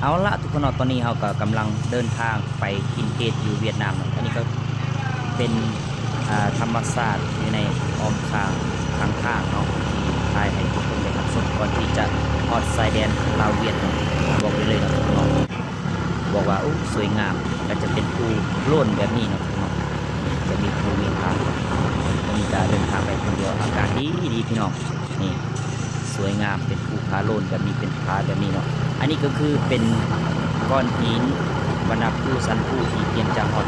ເອົາລະ ທຸກຄົນເນາະ, ຕອນນີ້ເຮົາກໍກຳລັງເດີນທາງໄປກິນເກດຢູ່ຫວຽດນາມເນາະ. ອັນນີ້ກໍເປັນ ອ່າ ທຳມະຊາດຢູ່ໃນອ້ອມຂ້າງ ຂ້າງທາງເນາະ ທີ່ຖ່າຍໃຫ້ທຸກຄົນໄດ້ຮັບຊົມ ກ່ອນທີ່ຈະຮອດຊາຍແດນລາວຫວຽດເນາະ. ບອກໄດ້ເລີຍເນາະ ທຸກຄົນເນາະ, ບອກວ່າ ໂອ້ ສວຍງາມ, ກໍຈະເປັນພູໂລ້ນແບບນີ້ເນາະ ທຸກຄົນເນາະ. ຈະມີພູມີຜາ, ຕອນນີ້ກໍເດີນທາງໄປຄົນດຽວ, ອາກາດດີໆ ພີ່ນ້ອງ. ນີ້ ສວຍງາມ ເປັນພູຜາໂລ້ນແບບນີ້ ເປັນຜາແບບນີ້ເນາະ. ອັນນີ້ກໍຄືເປັນກ້ອນຫີນ ບັນດາພູສັນພູທີ່ກຽມຈະຮອດ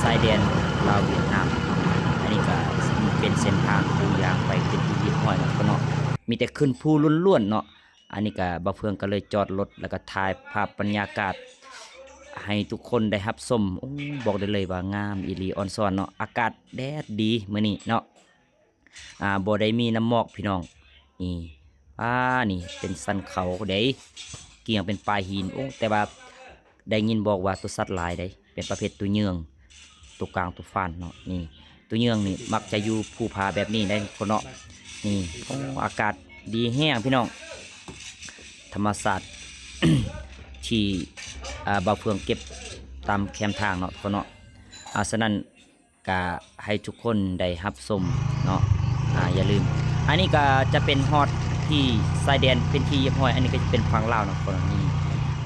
ຊາຍແດນລາວຫວຽດນາມ. ອັນນີ້ກໍເປັນເສັ້ນທາງປູຢາງໄປເປັນທີ່ຮຽບຮ້ອຍແລ້ວເນາະ, ມີແຕ່ຂຶ້ນພູລ້ວນໆເນາະ. ອັນນີ້ກໍບ່າວເຟືອງກໍເລີຍຈອດລົດ ແລ້ວກໍຖ່າຍພາບບັນຍາກາດໃຫ້ທຸກຄົນໄດ້ຮັບຊົມ. ໂອ້ ບອກໄດ້ເລີຍວ່າງາມອີ່ຫຼີ ອອນຊອນເນາະ. ອາກາດແດດດີມື້ນີ້ເນາະ. ອ່າ ບໍ່ໄດ້ມີນ້ຳໝອກພີ່ນ້ອງ. ນີ້ ອ່າ ນີ້ເປັນສັນເຂົາເດ້ ກຽງເປັນປາຫີນ. ໂອ້ ແຕ່ວ່າໄດ້ຍິນບອກວ່າໂຕສັດຫຼາຍເດ້ ເປັນປະເພດໂຕເຫຍື້ອງ ໂຕກາງ ໂຕຟານເນາະ. ນີ້ ໂຕເຫຍື້ອງນີ້ມັກຈະຢູ່ພູຜາແບບນີ້ໄດ໋ ຄົນເນາະ. ນີ້ ໂອ້ ອາກາດດີແຮງພີ່ນ້ອງ, ທຳມະຊາດທີ່ ອ່າ ບ່າວເຟືອງເກັບຕາມແຄມທາງເນາະ ຄົນເນາະ. ອ່າ ສະນັ້ນ ກະໃຫ້ທຸກຄົນໄດ້ຮັບຊົມເນາະ. ອາ ຢ່າລືມ ອັນນີ້ກະຈະເປັນຮອດທີ່ຊາຍແດນເປັນທີ່ຮຽບຮ້ອຍ. ອັນນີ້ກະຈະເປັນຝັ່ງລາວເນາະ ຄົນນີ້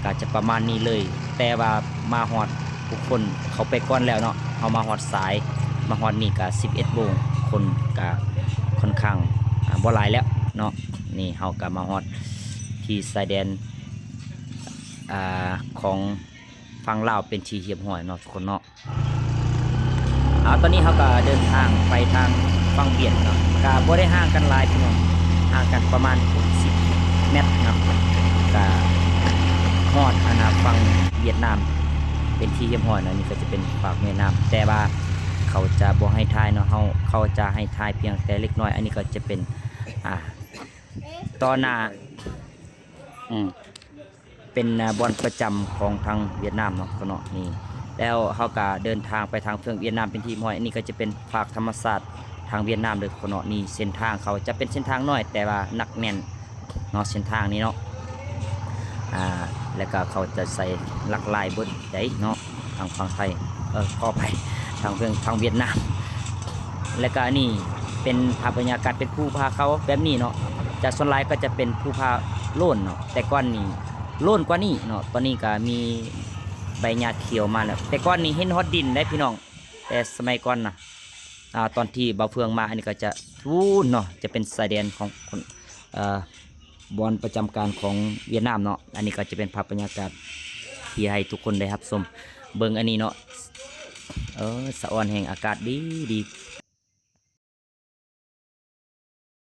ກະຈະປະມານນີ້ເລີຍ. ແຕ່ວ່າມາຮອດ ຜູ້ຄົນເຂົ້າໄປກ່ອນແລ້ວເນາະ, ເຮົາມາຮອດສາຍ, ມາຮອດນີ້ກະສິບເອັດໂມງ, ຄົນກະຂ້ອນຂ້າງ ອາ ບໍ່ຫຼາຍແລ້ວເນາະ. ນີ້ເຮົາກະມາຮອດທີ່ຊາຍແດນ ອາ ຂອງຝັ່ງລາວເປັນທີ່ຮຽບຮ້ອຍເນາະ ທຸກຄົນເນາະ. ເອົາ ຕອນນີ້ເຮົາກໍເດີນທາງໄປທາງຝັ່ງຫວຽດເນາະ, ກໍບໍ່ໄດ້ຫ່າງກັນຫຼາຍພີ່ນ້ອງ, ຫ່າງກັນປະມານຫົກສິບແມັດເນາະ, ກໍຮອດອັນນ່າຝັ່ງຫວຽດນາມເປັນທີ່ຮຽບຮ້ອຍເນາະ. ນີ້ກໍຈະເປັນຟາກຫວຽດນາມ, ແຕ່ວ່າເຂົາຈະບໍ່ໃຫ້ຖ່າຍເນາະ, ເຮົາ ເຂົາຈະໃຫ້ຖ່າຍພຽງແຕ່ເລັກນ້ອຍ. ອັນນີ້ກໍຈະເປັນ ອ່າ ຕໍ່ໜ້າ ອືມ ເປັນ ອ່າ ບ່ອນປະຈຳຂອງທາງຫວຽດນາມເນາະ ເນາະ. ນີ້ ແລ້ວເຮົາກະເດີນທາງໄປທາງເທິງຫວຽດນາມເປັນທີ່ຮຽບຮ້ອຍ. ອັນນີ້ກໍຈະເປັນຟາກທຳມະຊາດທາງຫວຽດນາມເດີ ເນາະ. ນີ້ເສັ້ນທາງເຂົາຈະເປັນເສັ້ນທາງນ້ອຍ ແຕ່ວ່າໜັກແໜ້ນເນາະ ເສັ້ນທາງນີ້ເນາະ. ອ່າ ແລ້ວກໍເຂົາຈະໃສ່ລວດລາຍເບິດໃດ໋ເນາະ ທາງຝັ່ງໄທ ເອີ ຂໍອະໄພ ທາງເທິງ ທາງຫວຽດນາມ. ແລ້ວກໍອັນນີ້ເປັນພາບບັນຍາກາດ ເປັນພູຜາເຂົາແບບນີ້ເນາະ, ຈະສ່ວນຫຼາຍກໍຈະເປັນພູຜາໂລ້ນເນາະ. ແຕ່ກ່ອນນີ້ ໂລ້ນກວ່ານີ້ເນາະ, ຕອນນີ້ກໍມີໃບຫຍ້າຂຽວມາແລ້ວ. ແຕ່ກ່ອນນີ້ເຫັນຮອດດິນເດ້ພີ່ນ້ອງ, ແຕ່ສະໄໝກ່ອນນະ ອ່າ ຕອນທີ່ບ່າວເຟືອງມາ. ອັນນີ້ກໍຈະ ພຸ້ນເນາະ, ຈະເປັນຊາຍແດນຂອງຄົນ ເອີ ບ່ອນປະຈຳການຂອງຫວຽດນາມເນາະ. ອັນນີ້ກໍຈະເປັນພາບບັນຍາກາດທີ່ໃຫ້ທຸກຄົນໄດ້ຮັບຊົມເບິ່ງອັນນີ້ເນາະ. ເອີ ສະອອນແຮງ, ອາກາດດີໆ.